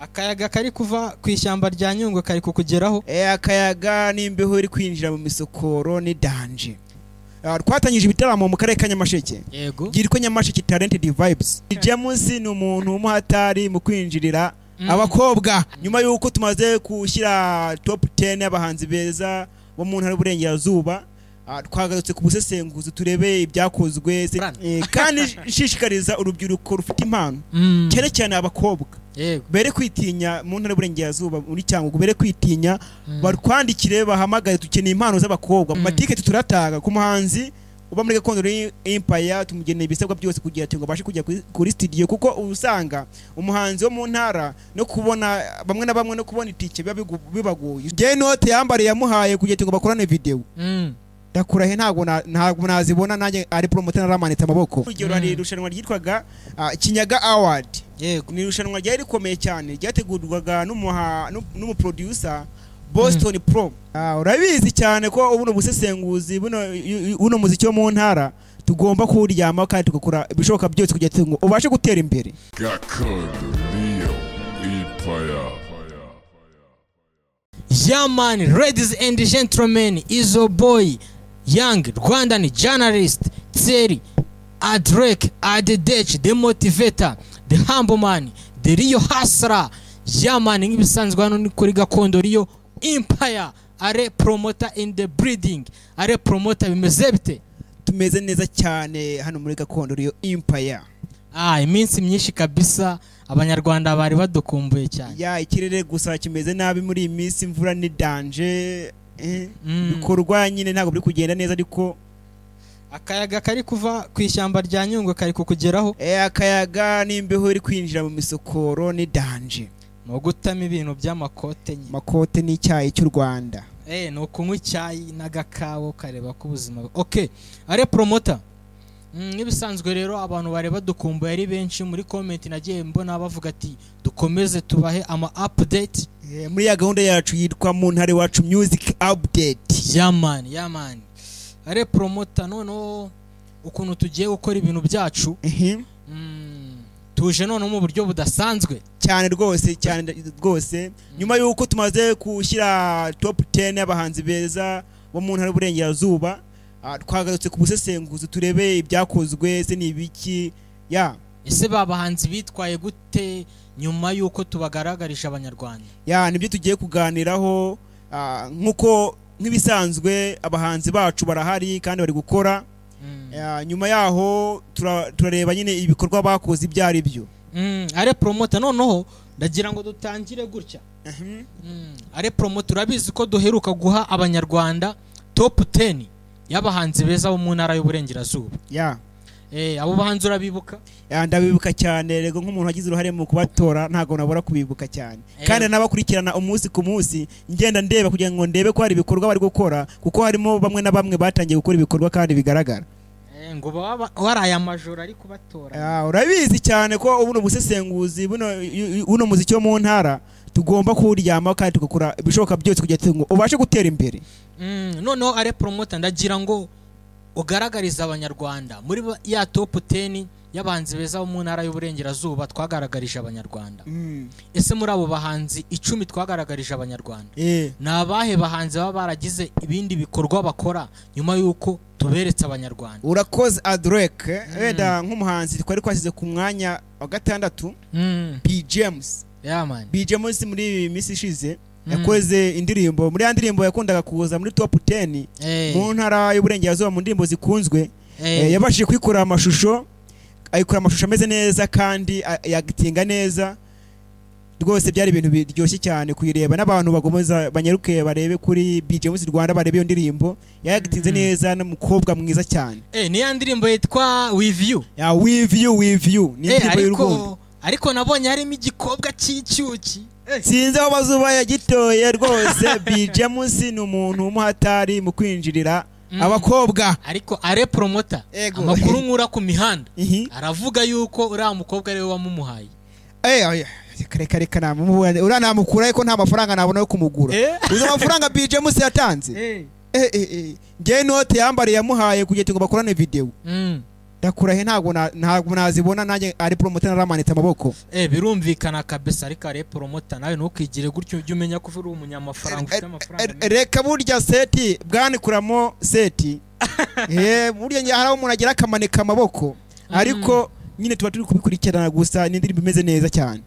Akayaga kari kuva ku ishyamba rya Nyungwe kari kukugeraho. Akayaga n'imbeho iri kwinjira mu misokoro ni danger. Twatangije ibitaramo mu karere ka Nyamasheke. Yego. Byitwa Nyamasheke Talented Vibes. James ni umuntu w'umuhatari mu kwinjirira abakobwa. Nyuma yuko tumaze gushyira top 10 y'abahanzi beza bo mu ntara y'Uburengerazuba, twagarutse ku busesenguzi turebe ibyakozwe, kandi nshishikariza urubyiruko rufite impano, cyane cyane abakobwa. Yego. Bere kwitinya mu ntara y'Uburengerazuba muri Cyangugu, bere kwitinya, barwandikire bahamagaye, dukeneye impano z'abakobwa. Matiketi turatanga ku muhanzi uba muri Gakondo Empire, tumugeneye ibisabwa byose kugira ngo abashe kujya kuri studio, kuko usanga umuhanzi wo mu ntara no kubona bamwe na bamwe no kubona itike biba bibagoye. Njye note yambariye yamuhaye kugira ngo bakorane video. Ndakurahe ntabwo nazibona nanjye ari promoter naramanitse amaboko. Urugero hari irushanwa ryitwaga Kinyaga Award. Yego. Ni irushanwa ryari rikomeye cyane ryategurwaga n'umuproducer Boston Pro. Urabizi cyane ko ubuno busesenguzi buno muziki wo mu ntara tugomba kuryama kandi tugakora ibishoboka byose kugira ngo ubashe gutera imbere. Gakondo Real Empire. Yeah man, ladies and gentlemen, is your boy Young Rwandan journalist Tseri Adrek Adedech, the motivator, the humble man, the real hustler. Yeah man, nk'ibisanzwe hano ni kuri Gakondo Real Empire. Are promoter in the breeding. Are promoter bimeze bite? Tumeze neza cyane hano muri Gakondo Real Empire. Iminsi myinshi kabisa abanyarwanda bari badukumbuye cyane. Ya ikirere gusa kimeze nabi muri iyi minsi, imvura ni danger. Bikorwa nyine ntabwo biri kugenda neza, ariko akayaga kari kuva ku ishyamba rya Nyungwe kari kukugeraho. Akayaga n'imbeho iri kwinjira mu misokoro ni danger. No gutama ibintu by'amakote nyine. Makote n'icyayi cy'u Rwanda. No kunywa icyayi n'agakawo kareba ko ubuzima. Okay, are promoter. Nk'ibisanzwe rero abantu bari badukumbuye ari benshi muri comment nagiye mbona bavuga ati dukomeze tubahe ama update muri ya gahunda yacu yitwa mu ntare wacu music update. Yeah man, yeah man. Are promoter noneho ukuntu tugiye gukora ibintu byacu. Tuje none mu buryo budasanzwe cyane rwose, cyane rwose. Nyuma yuko tumaze gushyira top 10 y'abahanzi beza bo mu ntara y'Uburengerazuba, twagarutse ku busesenguzi turebe ibyakozwe, se ni ibiki ya ese babahanzi bitwaye gute nyuma yuko tubagaragarisha abanyarwanda. Ya nibyo tugiye kuganiraho. Nkuko nk'ibisanzwe abahanzi bacu barahari kandi bari gukora. Nyuma yaho turareba nyine ibikorwa bakoze ibyo ari byo. Are promoter noneho ndagira ngo dutangire gutya. Are promoter urabizi ko duheruka guha abanyarwanda top 10 y'abahanzi beza bo mu ntara y'Uburengerazuba. Ya. Abo bahanzi urabibuka? Ya ndabibuka cyane, rego nk'umuntu wagize uruhare mu kubatora ntago nabora kubibuka cyane. Kandi nabakurikirana umunsi ku munsi ngenda ndeba kugira ngo ndebe ko hari ibikorwa bari gukora, kuko harimo bamwe na bamwe batangiye gukora ibikorwa kandi bigaragara. Ngo baba waraye amajoro ari kubatora. Urabizi cyane ko ubuno busesenguzi buno muziki wo mu ntara tugomba kuryama kandi tugakora ibishoboka byose kugira ngo ubashe gutera imbere. Noneho are promoter ndagira ngo ugaragariza abanyarwanda muri ya top 10 y'abahanzi beza bo mu ntara y'Uburengerazuba twagaragarije abanyarwanda. Ese muri abo bahanzi 10 twagaragarije abanyarwanda, ni abahe bahanzi baba baragize ibindi bikorwa bakora nyuma yuko tuberetse abanyarwanda? Urakoze Adrek. Wenda nk'umuhanzi twari twasize ku mwanya wa 6, B James. Yeah man. B James muri iyi minsi ishize yakoze indirimbo, muri ya ndirimbo yakundaga kuza muri top 10 mu ntara y'Uburengerazuba mu ndirimbo zikunzwe. Yabashije kwikora amashusho, ayikora amashusho ameze neza kandi yagitinga neza rwose. Byari ibintu biryoshye cyane kuyireba, n'abantu bagomeza banyaruke barebe kuri B James Rwanda barebe iyo ndirimbo yagitinze neza n'umukobwa mwiza cyane. Ni ya ndirimbo yitwa With You. Ya With You, With You ni indirimbo y'urukundo. Ariko nabonye harimo igikobwa cy'icyuki. Sinzi aho bazuba yagitoye rwose. B James ni umuntu w'umuhatari mu kwinjirira abakobwa. Ariko are promoter amakuru nkura ku mihanda aravuga yuko uriya mukobwa ariwe wamumuhaye. Reka namumuha, uriya namukura ariko nta mafaranga nabona yo kumugura. Uzi amafaranga B James yatanze? Njye note yambariye yamuhaye kugira ngo bakorane video. Ndakurahe, ntabwo nazibona nanjye ari promoter naramanitse amaboko. Birumvikana kabisa, ariko ari promoter nawe ntukigire gutyo, ujye umenya ko uri umunyamafaranga ufite amafaranga. Reka burya seti bwanikuramo seti. Burya njye hari aho umuntu agira akamanika amaboko, ariko nyine tuba turi kubikurikirana, gusa ni indirimbo imeze neza cyane.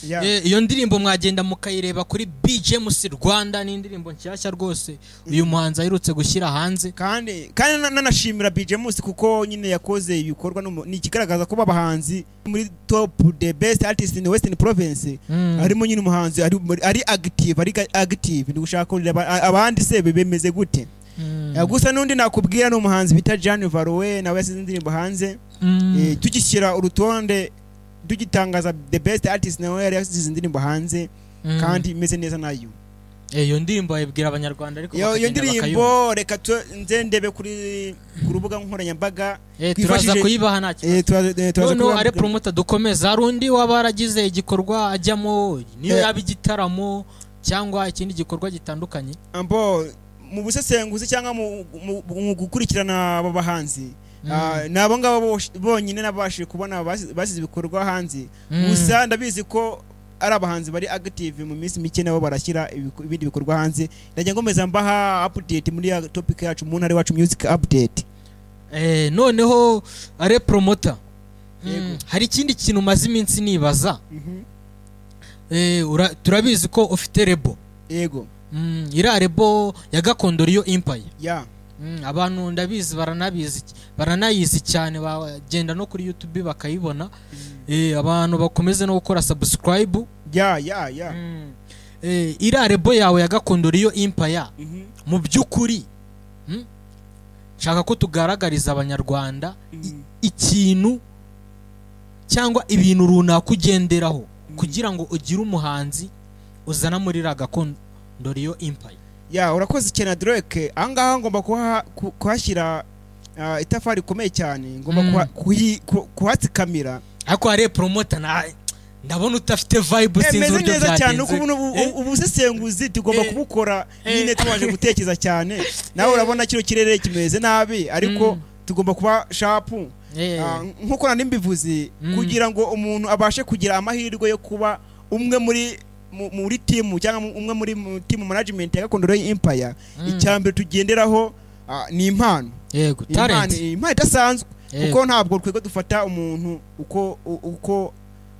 Yeah. Iyo ndirimbo mwagenda mukayireba kuri B James Rwanda, ni indirimbo nshyashya rwose uyu muhanzi aherutse gushyira hanze. Kandi nanashimira B James kuko nyine yakoze ibikorwa, ni ikigaragaza ko abahanzi muri top the best artist in Western Province harimo nyine umuhanzi ari active, ari active. Ndi gushaka kureba abandi se bemeze gute. Gusa n'undi nakubwira ni umuhanzi bita Jean Varowe, nawe yasize indirimbo hanze. Tugishyira urutonde tugitangaza the best artist, nawe yari yasize indirimbo hanze kandi imeze neza nayo. Iyo ndirimbo wayibwira abanyarwanda ariko Iyo bakagenda bakayumva. ndirimbo reka nze ndebe ku rubuga nkoranyambaga. Turaza kuyibaha nta kibazo. Turaza Noneho kuyibaha. ari promoter, dukomeza, hari undi waba waragize igikorwa ajyamo, niyo yaba igitaramo cyangwa ikindi gikorwa gitandukanye? Ambo mu busesenguzi cyangwa mu gukurikirana abo bahanzi, ni abo ngabo bonyine nabashije kubona basize ibikorwa hanze. Gusa ndabizi ko ari abahanzi bari active, mu minsi mike nabo barashyira ibindi bikorwa hanze. Ndajya ngomeza mbaha update muri ya topic yacu, mu ntara iwacu music update. Noneho ari promoter, Yego. hari ikindi kintu umaze iminsi nibaza. Turabizi ko ufite label. Yego. Iriya label ya Gakondo Riyo Empire. Ya. Abantu ndabizi baranabizi, baranayizi cyane, bagenda no kuri YouTube bakayibona. Abantu bakomeze no gukora subscribe. Ya. Iriya label yawe ya Gakondo Riyo Empire, mu by'ukuri, nshaka ko tugaragariza abanyarwanda ikintu cyangwa ibintu runaka ugenderaho kugira ngo ugire umuhanzi uzana muri iriya Gakondo Riyo Empire. Ya, urakoze cyane Drake. Ahangaha ngomba kuhashyira itafari rikomeye cyane, ngomba kuhatsikamira. Ariko hari promoter na ndabona udafite vibe, sinzi Meze uburyo neza cyane uko byagenze. Ubusesenguzi tugomba kubukora nyine tubanje gutekereza cyane. Nawe urabona kino kirere kimeze nabi, ariko tugomba kuba sharp. Nkuko nari mbivuze, kugira ngo umuntu abashe kugira amahirwe yo kuba umwe muri team cyangwa umwe muri team management ya Gakondo Royal Empire, icya mbere tugenderaho ni impano. Yego, Impano, talent. impano idasanzwe, kuko ntabwo twebwe dufata umuntu uko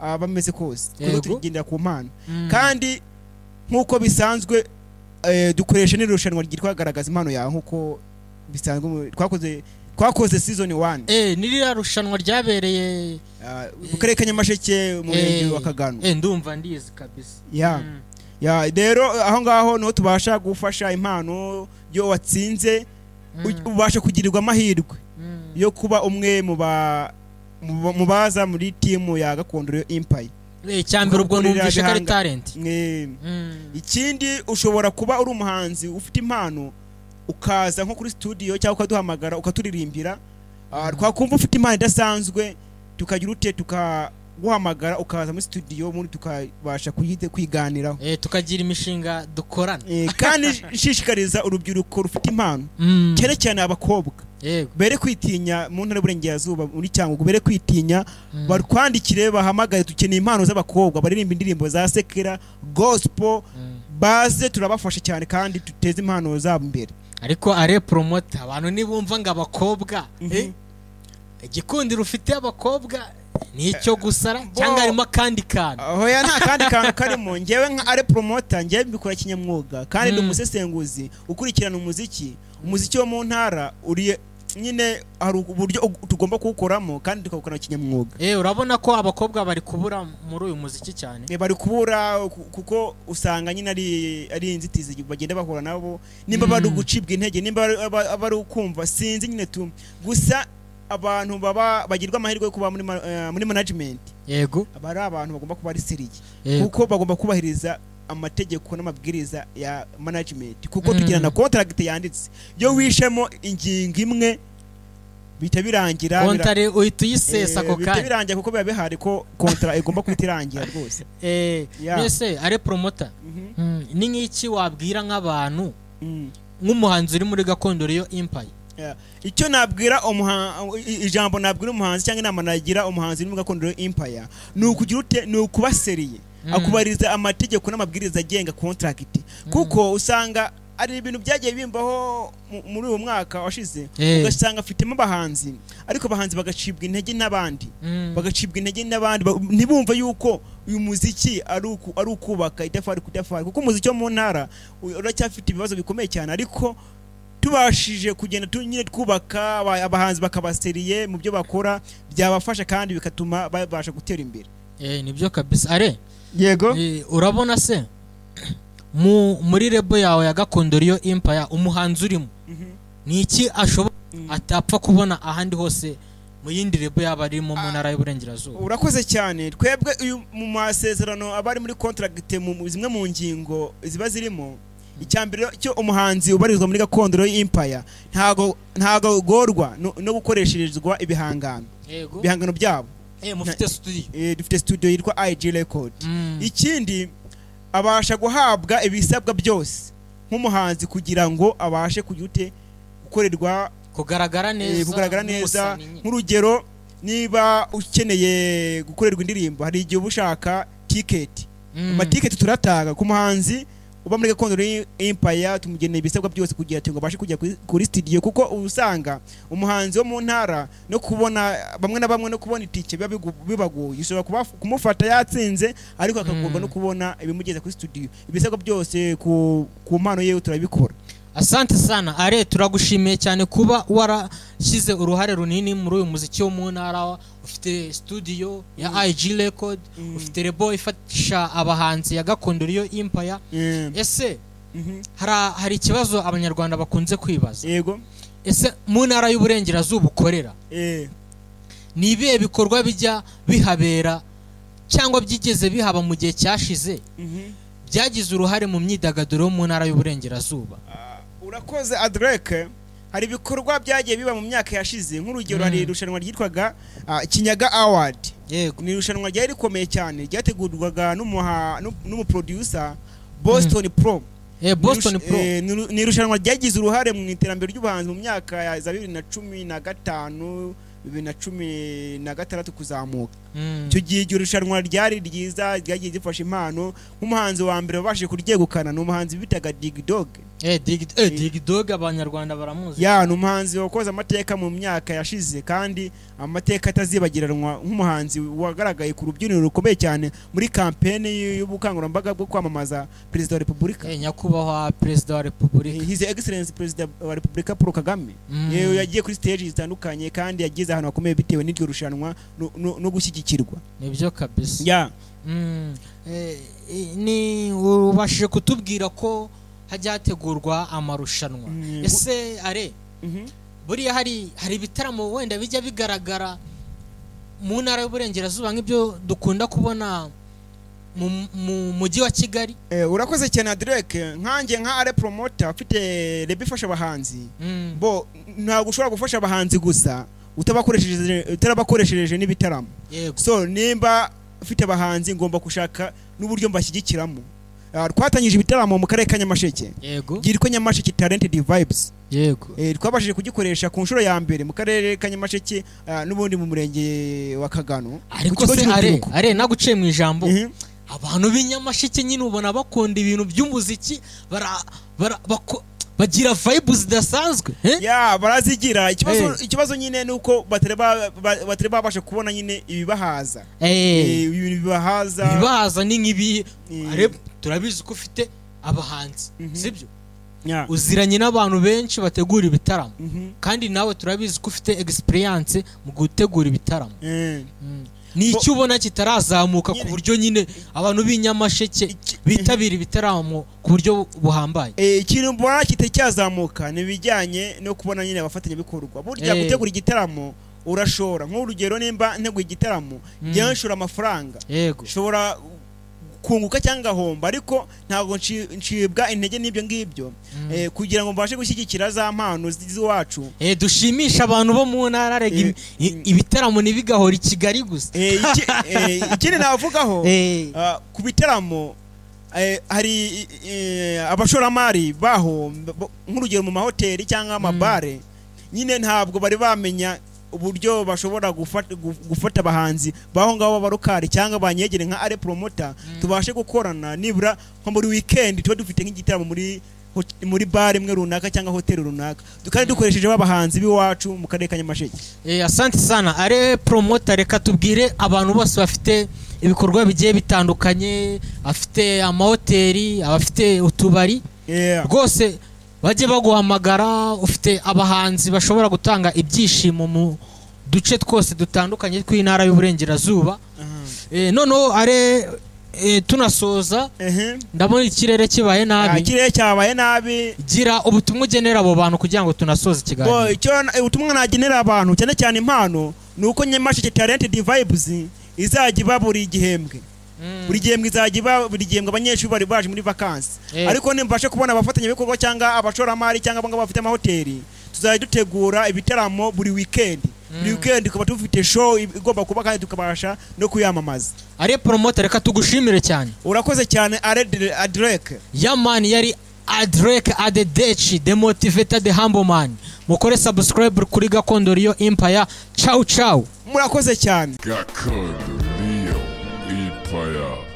aba ameze kose. Twebwe tugendera ku mpano. Kandi nk'uko bisanzwe, dukoresha n'irushanwa ryitwa Garagaza Impano Yawe. Nk'uko bisanzwe twakoze season 1. Ni ririya rushanwa ryabereye Mu karere ka Nyamasheke, umurenge wa Kagano. Ndumva ndizi kabisa. Ya. Ya, rero aho ngaho niho tubasha gufasha impano yo watsinze, ubasha kugirirwa amahirwe yo kuba umwe mu baza muri team ya Gakondo Royal Empire. Icyambere ubwo Gukorera numvishe ko ari talent. Ikindi, ushobora kuba uri umuhanzi ufite impano, ukaza nko kuri studio cyangwa ukaduhamagara ukaturirimbira. Twakumva ufite impano idasanzwe, tukagira ute, tukaguhamagara ukaza muri studio, muri tukabasha kwiganiraho. Tukagira imishinga dukorana. Kandi nshishikariza urubyiruko rufite impano, cyane cyane abakobwa, bere kwitinya mu ntara y'Uburengerazuba, muri Cyangugu, bere kwitinya, batwandikire, bahamagare. Dukeneye impano z'abakobwa baririmba indirimbo za secular, gospel. Baze turabafasha cyane kandi duteze impano zabo imbere. Ariko are promoter, abantu nibumva ngo abakobwa, igikundiro ufite abakobwa ni icyo gusara cyangwa harimo akandi kantu? Oya, nta kandi kantu karimo. Njyewe nka are promoter, njyewe mbikora kinyamwuga kandi ndi umusesenguzi ukurikirana umuziki. Umuziki wo mu ntara uri nyine hari uburyo tugomba kuwukoramo kandi tukawukora kinyamwuga. Urabona ko abakobwa bari kubura muri uyu muziki cyane. Bari kubura kuko usanga nyine ari inzitizi bagenda bahura nabo, nimba bari gucibwa intege, nimba bari ukumva, sinzi nyine tu. Gusa abantu baba bagirwa amahirwe yo kuba muri management, aba ari abantu bagomba kuba ari sérieux, kuko bagomba kubahiriza amategeko n'amabwiriza ya management, kuko tugirana contract yanditse. Iyo wishemo ingingo imwe bihita birangira. Contrat uhita uyisesa ako Bihita kanya. birangira, kuko biba bihari ko contrat igomba guhita irangira rwose. Yeah. Mbese are promoter, ni nk'iki wabwira nk'abantu, nk'umuhanzi uri muri Gakondo Riyo Empire? Icyo nabwira ijambo nabwira umuhanzi cyangwa inama nagira umuhanzi uri muri Gakondo Empire ni ukugira ute, ni ukuba sérieux, akubariza amategeko n'amabwiriza agenga contract, kuko usanga ari ibintu byagiye bimbaho muri uyu mwaka washize, ugasanga afitemo abahanzi, ariko abahanzi bagacibwa intege n'abandi, bagacibwa intege n'abandi, ntibumve yuko uyu muziki ari ukubaka itafari ku itafari, kuko umuziki wo mu ntara uracyafite ibibazo bikomeye cyane. Ariko tubashije kugenda nyine twubaka abahanzi bakaba sérieux mu byo bakora, byabafasha kandi bigatuma babasha gutera imbere. Nibyo kabisa, are. Yego. Urabona se muri label yawe ya Gakondo Real Empire, umuhanzi urimo ni iki ashobora atapfa kubona ahandi hose mu yindi label yaba arimo mu ntara y'Uburengerazuba? Urakoze cyane. Twebwe uyu mu masezerano aba ari muri contract, mu zimwe mu ngingo ziba zirimo, icya mbere cyo umuhanzi ubarizwa muri Gakondo Royal Empire ntago gorwa no gukoresherezwa ibihangano, ibihangano byabo. Mufite studio? Dufite studio yitwa IG Record. Ikindi, abasha guhabwa ibisabwa byose nk'umuhanzi kugira ngo abashe kugira ute, gukorerwa, kugaragara neza, kugaragara neza. nk'umusanyi nyine. Nk'urugero, niba ukeneye gukorerwa indirimbo, hari igihe uba ushaka tiketi. Amatiketi turatanga ku muhanzi uba muri Gakondo Empire, tumugeneye ibisabwa byose kugira ngo abashe kujya kuri studio, kuko uba usanga umuhanzi wo mu ntara no kubona bamwe na bamwe no kubona itike biba bibagoye. Ushobora kumufata yatsinze, ariko akagomba no kubona ibimugeza kuri studio. Ibisabwa byose ku mpano yewe turabikora. Asante sana, are. Turagushimiye cyane kuba warashyize uruhare runini muri uyu muziki wo mu ntara. Ufite studio ya IG Record, ufite label ifasha abahanzi ya Gakondo Real Empire. Ese hari ikibazo Abanyarwanda bakunze kwibaza? Yego. Ese mu ntara y'Uburengerazuba ukorera, ni ibihe bikorwa bijya bihabera cyangwa byigeze bihaba mu gihe cyashize byagize uruhare mu myidagaduro yo mu ntara y'Uburengerazuba? Urakoze, Adreke. Hari ibikorwa byagiye biba mu myaka yashize. Nk'urugero, hari irushanwa ryitwaga Kinyaga Award. Ni irushanwa ryari rikomeye cyane, ryategurwaga n'umuproducer Boston Pro. Boston Pro. Ni irushanwa ryagize uruhare mu iterambere ry'ubuhanzi mu myaka ya za 2015, 2016 kuzamuka. Icyo gihe iryo rushanwa ryari ryiza, ryagiye rifasha impano. Nk'umuhanzi wa mbere wabashije kuryegukana ni umuhanzi bitaga Dig Dog. Dig Dog Abanyarwanda baramuzi. Ya, ni umuhanzi wakoze amateka mu myaka yashize, kandi amateka atazibagiranwa, nk'umuhanzi wagaragaye ku rubyiniro rukomeye cyane muri kampeni y'ubukangurambaga bwo kwamamaza Perezida wa Repubulika. Nyakubahwa Perezida wa Repubulika. His Excellence Perezida wa Repubulika Paul Kagame. Yewe, yagiye kuri stage zitandukanye kandi yagize ahantu hakomeye bitewe n'iryo rushanwa no gushyigikirwa. Nibyo kabisa. Ya. Ni ubashije kutubwira ko hajya hategurwa amarushanwa. Ese are, buriya hari ibitaramo wenda bijya bigaragara mu ntara y'Uburengerazuba nk'ibyo dukunda kubona mu mujyi wa Kigali? Urakoze cyane, Adrek. Nkanjye nka are promoter ufite label ifasha abahanzi, bo ntabwo ushobora gufasha abahanzi gusa utarabakoreshereje n'ibitaramo. So nimba ufite abahanzi, ngomba gushaka n'uburyo mbashyigikiramo. Twatangije ibitaramo mu karere ka Nyamasheke byitwa Nyamasheke Talented Vibes. Twabashije kugikoresha ku nshuro ya mbere mu karere ka Nyamasheke, n'ubundi mu murenge wa Kagano, Ariko ku kigo se are, cy'urubyiruko. are, naguciye mu ijambo, abantu b'inyamasheke nyine ubona bakunda ibintu by'umuziki, bagira vibe zidasanzwe, eh? Ya, barazigira. Ikibazo nyine ni uko batari babasha kubona nyine ibibahaza. Ibintu bibahaza. Ibibahaza ni nk'ibi? Are, turabizi ko ufite abahanzi, sibyo? Ya. Uziranye n'abantu benshi bategura ibitaramo, kandi nawe turabizi ko ufite experience mu gutegura ibitaramo. Ni icyo ubona kitarazamuka ku buryo nyine abantu b'inyamasheke bitabira ibitaramo ku buryo buhambaye? Ikintu mbona kitari cyazamuka ni ibijyanye no kubona nyine abafatanyabikorwa. Burya gutegura igitaramo urashora. Nk'urugero, nimba nteguye igitaramo, njyewe nshora amafaranga, nshobora kunguka cyangwa ngahomba, ariko ntabwo ncibwa intege n'ibyo ngibyo, kugira ngo mbashe gushyigikira za mpano z'iwacu. Dushimisha abantu bo mu ntara rega, ibitaramo ntibigahora i Kigali gusa. Ikindi navugaho, ku bitaramo, hari abashoramari baho, nk'urugero mu mahoteli cyangwa amabare. Nyine ntabwo bari bamenya uburyo bashobora gufata abahanzi baho ngaho b'abarokari cyangwa banyegere nka Are Promoter, tubashe gukorana nibura nko muri weekend tuba dufite nk'igitaramo muri bar imwe runaka cyangwa hoteli runaka, kandi dukoresheje abahanzi b'iwacu mu karere ka Nyamasheke. Asante sana Are Promoter. Reka tubwire abantu bose bafite ibikorwa bigiye bitandukanye, afite amahoteli, abafite utubari, rwose bajye baguhamagara. Ufite abahanzi bashobora gutanga ibyishimo mu duce twose dutandukanye tw'intara y'Uburengerazuba. Noneho Are, tunasoza, ndabona ikirere kibaye nabi. Ikirere cyabaye nabi. Gira ubutumwa ugenera abo bantu kugira ngo tunasoze ikiganiro. Icyo ubutumwa nagenera abantu, cyane cyane impano, ni uko Nyamasheke Talented Vibes izajya iba buri gihembwe. Buri gihembwe izajya iba, buri gihembwe abanyeshuri bari baje muri vacances. Ariko nimbashe kubona abafatanyabikorwa cyangwa abashoramari cyangwa abangaba bafite amahoteli, tuzajya dutegura ibitaramo buri weekend. Buri weekend tukaba dufite show igomba kuba kandi tukabasha no kuyamamaza. Are Promoter, reka tugushimire cyane. Urakoze cyane Are Adrek. Yaman yari Adrek Adedechi, the motivator, the humble man. Mukore subscribe kuri Gakondo Rio Empire. Ciao ciao. Murakoze cyane. Gakondo Rio Empire.